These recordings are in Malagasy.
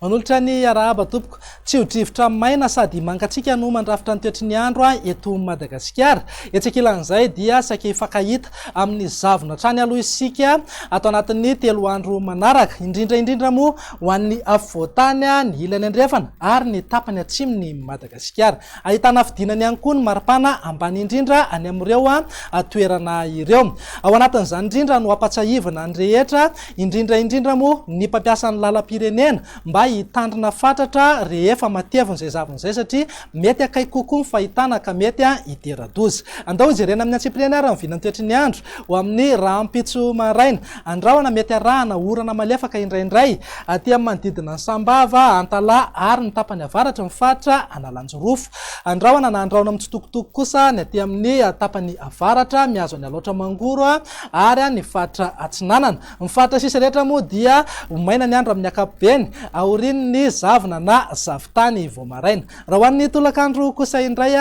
Manolotra ny arahaba tompoko. Tsio-drivotra maina sady mangatsiaka no mandrafitra ny toetry ny andro eto Madagasikara. Etsy ankilan'izay dia saika hifankahita amin'ny zavona hatrany aloha isika ato anatin'ny telo andro manaraka, indrindra indrindra moa ho an'ny afovoantany, ny ilany andrefana ary ny tapany atsimon'i Madagasikara. Ahitana fidinana ihany koa ny maripana ambany indrindra any amin'ireo toerana ireo. Ao anatin'izany indrindra no ampatsiahivina ny rehetra, indrindra indrindra moa ny mpampiasa ny lalam-pirenena mba hitandrina fatratra rehefa matevina izay zavona izay satria mety akaiky kokoa ny fahitana ka mety hitera-doza. Andao hojerena amin'ny antsipiriany ary ny vinantoetry ny andro ho amin'ny rahampitso maraina. Andrahona mety arahana orana malefaka indraindray aty amin'ny manodidina an'i Sambava, Antalaha ary ny tapany avaratry ny faritra Analanjirofo. Andrahona na andrahona mitsitokotoko kosa ny aty amin'ny tapany avaratra mihazo an'i Alaotra Mangoro ary ny faritra Atsinanana. Ny faritra sisa rehetra moa dia ho maina ny andro amin'ny ankapobeny aorian'ny zavona na zavon-tany vao maraina. Raha ho an'ny tolakandro kosa indray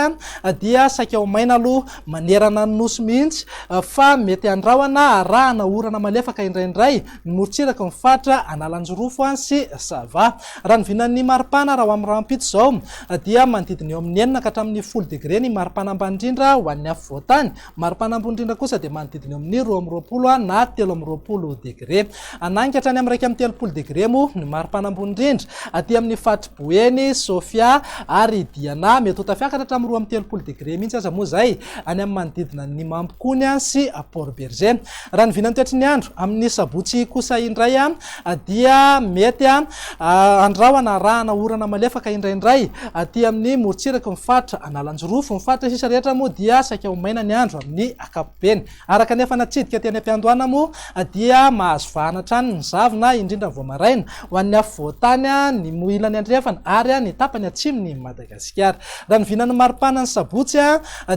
dia saika ho maina aloha manerana ny Nosy mihitsy fa mety handrahona arahana orana malefaka indraindray ny morontsiraky ny faritra Analanjirofo sy Sava. Raha ny vinan'ny maripana raha ho amin'ny rahampitso izao dia manodidina eo amin'ny enina ka hatramin'ny folo degre ny maripana ambany indrindra ho an'ny afovoantany. Maripana ambony indrindra kosa dia manodidina eo amin'ny 22 na 23 degre. Hanainga hatrany amin'ny 31 degre moa ny maripana ambony indrindra aty amin'ny faritr'i Boeny, Sofia ary Diana. Mety ho tafiakatra hatramin'ny 32 degre mihitsy aza moa izay any amin'ny manodidina an'i Mampikony sy Port Bergé. Raha ny vinan'ny toetry ny andro amin'ny sabotsy kosa indray dia mety andrahona arahana orana malefaka indraindray aty amin'ny morontsiraky ny faritra Analanjirofo. Ny faritra sisa rehetra moa dia saika ho maina ny andro amin'ny ankapobeny. Araka ny efa natsidika teny am-piandohana moa dia mahazo vahana hatrany ny zavona, indrindra vao maraina, ho an'ny afovoantany, ny ilany andrefana ary ny tapany atsimon'i Madagasikara. Raha ny vinan'ny maripana ny sabotsy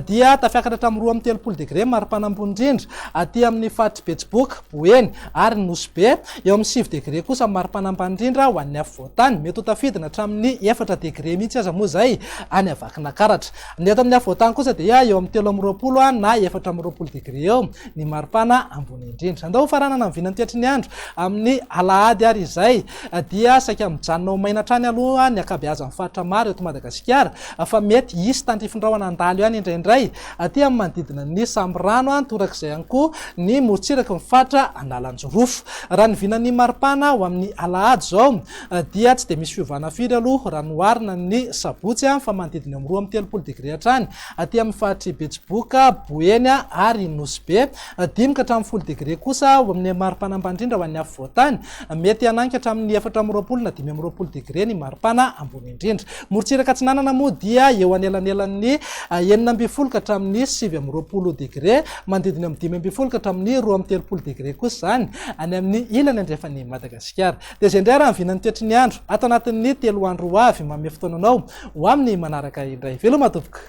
dia tafiakatra hatramin'ny 32 degre ny maripana ambony indrindra aty amin'ny faritr'i Betsiboka, Boeny ary Nosy Be. Eo amin'ny 9 degre kosa ny maripana ambany indrindra ho an'ny afovoantany. Mety ho tafidina hatramin'ny 4 degre mihitsy aza moa izay any Vakinakaratra. Ny eto amin'ny afovoantany kosa dia eo amin'ny 23 na 24 degre eo ny maripana ambony indrindra. Andao hofaranana ny vinan'ny toetry ny andro amin'ny alahady ary izay dia saika mijanona ho maina hatrany aloha ny ankabeazan'ny faritra maro eto Madagasikara fa mety hisy tandrifin-drahona handalo ihany indraindray aty amin'ny manodidina ny Sambirano, torak'izay ihany koa ny morontsiraky ny faritra Analanjirofo. Raha ny vinan'ny maripana ho amin'ny alahady izao dia tsy dia misy fiovana firy aloha raha noharina ny sabotsy fa manodidina eo amin'ny 32 degre hatrany aty amin'ny faritr'i Betsiboka, Boeny ary Nosy Be. Dimy ka hatramin'ny 10 degre kosa ho amin'ny maripana ambany indrindra ho an'ny afovoantany. Mety hananika hatramin'ny 24 na 25 degre ny maripana ambony indrindra. Morontsiraka atsinanana moa dia eo anelanelan'ny 16 ka hatramin'ny 29 degre, manodidina eo amin'ny 15 ka hatramin'ny 32 degre kosa izany any amin'ny ilany andrefan'i Madagasikara. Dia izay indray raha ny vinan'ny toetry ny andro ato anatin'ny telo andro ho avy. Manome fotoana anao ho amin'ny manaraka indray. Veloma tompoko!